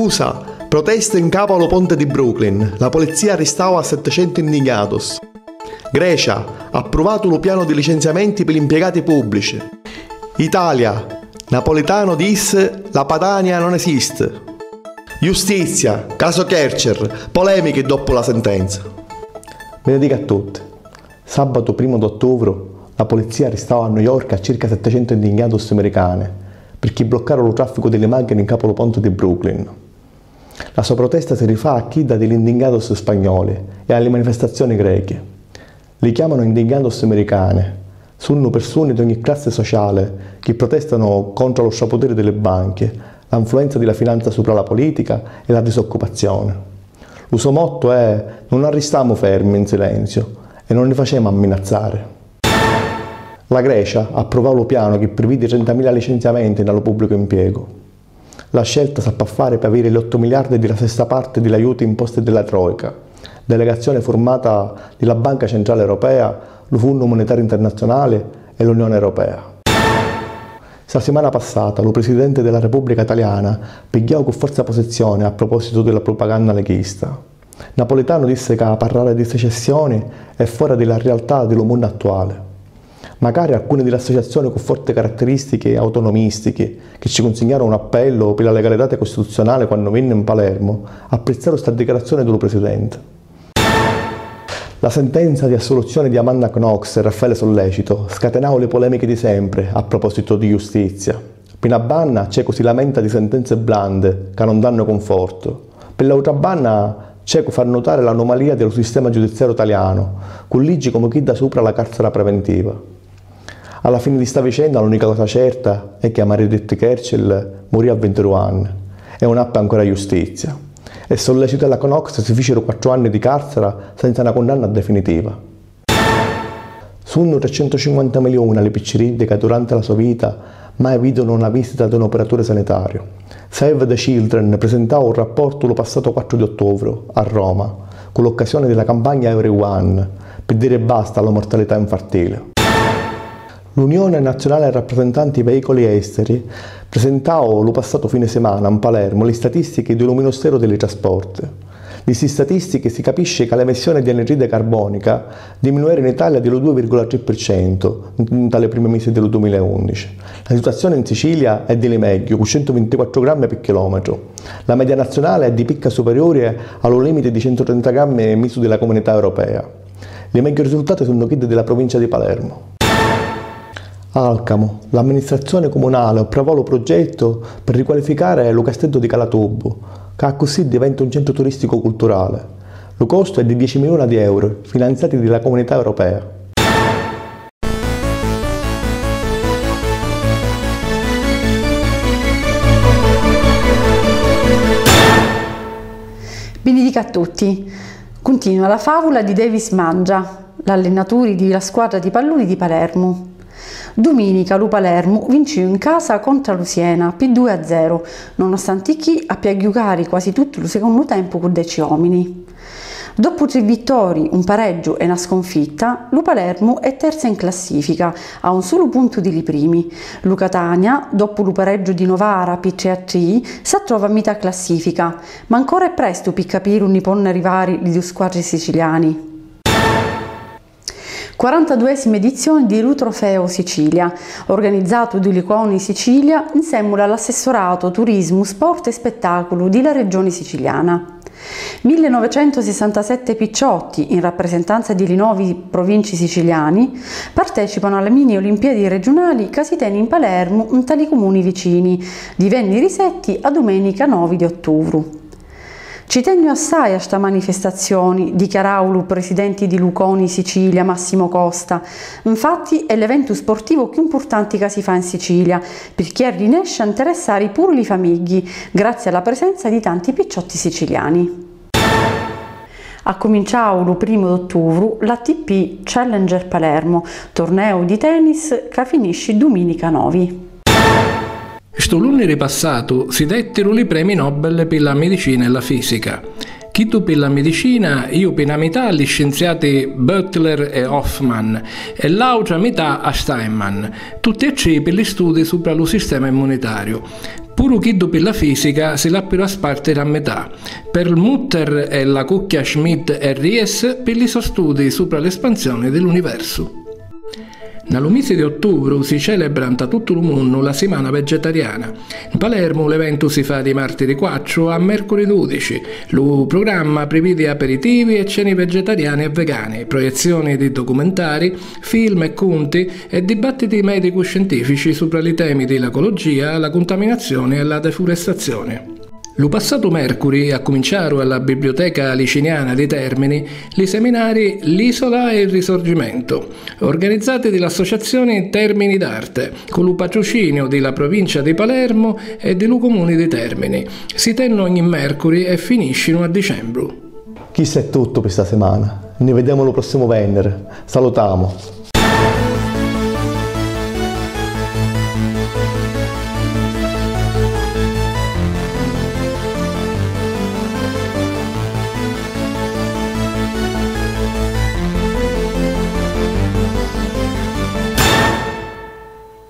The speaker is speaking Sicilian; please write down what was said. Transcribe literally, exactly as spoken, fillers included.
U S A, proteste 'ncapu a lu ponti di Brooklyn, la polizia arristau a settecentu indignatus. Grecia, appruvatu lu pianu di licenziamenti pi l'impiegati pubblici. Italia, Napolitano dissi la Padania non esiste. Justizia, caso Kercher, polemichi doppu la sentenza. Benedica a tutti. Sabatu primu d'ottuvru, la pulizia arristau a New York a circa settecentu indignatus miricani, pirchì bloccaru lu trafficu di li machini 'ncapu lu ponti di Brooklyn. La so protesta si rifà a chidda di l'indignatus spagnoli e a li manifestazioni grechi. Li chiamanu indignatus miricani. Sunnu pirsuni d'ogni classi sociali chi protestanu contra lu straputiri di li banchi, la nfluenza di la finanza supra la pulitica e la disoccupazioni. Lu so mottu è: nun arristamu fermi in silenziu e non ni facemu amminazzari. La Grecia appruvau lu pianu chi prividi trentamila licenziamenti nna lu pubblicu impiegu. La scelta s'appi a fari pi aviri li ottu miliardi di la sesta parti di l'aiuti imposti di la Troica, delegazioni furmata di la Banca Centrali Europea, lu Funnu Munitariu Internazionali e l'Unioni Europea. Sta simana passata lu Prisidenti di la Repubblica Taliana pigghiau cu forza posizioni a propositu di la prupaganna leghista. Napolitanu dissi ca parrari di secessioni è fora di la rialtà di lu munnu attuali. Macari alcuni di l'associazioni cu forti caratteristichi autonomistichi, chi ci cunsignaru un appellu pi la legalitati costituzionali quannu vinni 'n Palermu, apprizzaru sta dichiarazioni di lu Prisidenti. La sentenza di assoluzioni di Amanda Knox e Raffaele Sollecito scatenau li polemichi di sempri a propositu di justizia. Pi na banna c'è cu si lamenta di sentenzi blandi ca non dannu cunfortu. Pi l'autra banna c'è cu fa nutari l'anumalia di lu sistema giudiziariu talianu, cu liggi comu chidda supra la carzara preventiva. A la fini di sta vicenda l'unica cosa certa è chi a Mariditti Kerchil murì a vintidui anni e un appi ancora justizia. E Sollecito e la Knox si ficiru quattru anni di carzara senza na cundanna definitiva. Sunnu trecentucinquanta miliuna li picciriddi ca duranti la so vita mai vidunu na visita d'un operaturi sanitariu. Save the Children prisintau un rapportu lu passatu quattru di ottuvru, a Roma, cu l'occasioni di la campagna Everyone, pi diri basta a la mortalità infartili. L'Unioni Nazionali Rapprisentanti Veicoli Esteri prisintau lu passatu fini simana 'n Palermu li statistichi di lu Minusteru di li Trasporti. Di sti statistichi si capisci ca l'emissioni di anidride carbonica diminueri in Italia di lu dui virgola tri pi centu nta li primi misi di lu dumila e undici. La situazioni in Sicilia è di li megghiu, cu centuvintiquattru grammi pi chilometru. La media nazionali è di picca superiuri a lu limiti di centutrenta grammi misu di la Cumunità Europea. Li megghiu risultati sunnu chiddi di la pruvincia di Palermu. Alcamu, l'amministrazzioni cumunali approvò lu prugettu pi riqualificari lu casteddu di Calatubu, ca accussì diventa un centru turisticu culturali. Lu costu è di dieci miliuna di euru, finanziati di la Cumunità Europea. Benedica a tutti. Cuntinua la fàvula di Davis Mangia, l'allenaturi di la squadra di palluni di Palermu. Dumìnica lu Palermu vincìu in casa contra lu Siena pi dui a zeru, nonostanti chi appi a jucari quasi tuttu lu secunnu tempu cu deci òmini. Doppu tri vittorii, un pareggiu e na sconfitta, lu Palermu è terza in classìfica, a un sulu puntu di li primi. Lu Catania, doppu lu pareggiu di Novara pi tri a tri, s'attrova a mità classìfica, ma ancora è prestu pi capiri unni ponnu arrivari li dui squatri siciliani. Quarantaduesima edizioni di lu Trofeo Sicilia, organizzatu di Luconi Sicilia nsèmmula a l'assessoratu Turismu, Sport e Spettaculu di la Regioni Siciliana. Millenovecentusissantasette picciotti, in rappresentanza di li novi provinci siciliani, partecipanu a la mini Olimpiadi regionali ca si teni in Palermu nta li cumuni vicini, di vènniri setti a dumenica novi di ottuvru. Ci tegnu assai a sta manifestazioni, dichiarau lu presidenti di Luconi Sicilia, Massimo Costa. Nfatti è l'eventu sportivu cchiù mpurtanti ca si fa in Sicilia, pirchì arrinesci a nteressari puru li famigghi, grazzi a la presenza di tanti picciotti siciliani. Accuminciau lu primu d'ottuvru l'A T P Challenger Palermo, turneu di tennis ca finisci duminica novi. Stu lunniri passatu si dettiru li premi Nobel pi la midicina e la fisica. Chiddu pi la midicina iu pi na mità a li scinziati Butler e Hoffmann e l'autra mità a Steinmann, tutti e tri pi li studi supra lu sistema immunitariu. Puru chiddu pi la fìsica si l'àppiru a spàrtiri a mità, Perlmutter e la cucchia Schmidt e Ries pi li so studii supra l'espansioni di l'universu. Nna lu misi di ottùvru si cèlebra nta tuttu lu munnu la Simana Vegetariana. N Palermu l'eventu si fa di màrtiri quattru a mèrcuri dùdici. Lu prugramma prividi aperitivi e ceni vegetariani e vegani, proiezzioni di documentari, film e cunti e dibattiti mèdicu-scientìfici supra li temi di l'acologìa, la cuntaminazioni e la defurestazzioni. Lu passatu mèrcuri accuminciaru a la Bibliuteca Liciniana di Tèrmini li seminari L'Isola e il Risorgimento, organizzati di l'associazioni Termini d'Arte, cu lu patruciniu di la Provincia di Palermo e di lu Cumuni di Tèrmini. Si tennu ogni mèrcuri e finìscinu a dicembru. Chistu è tuttu pi sta simana. Ni videmu lu prossimu vènniri. Salutamu!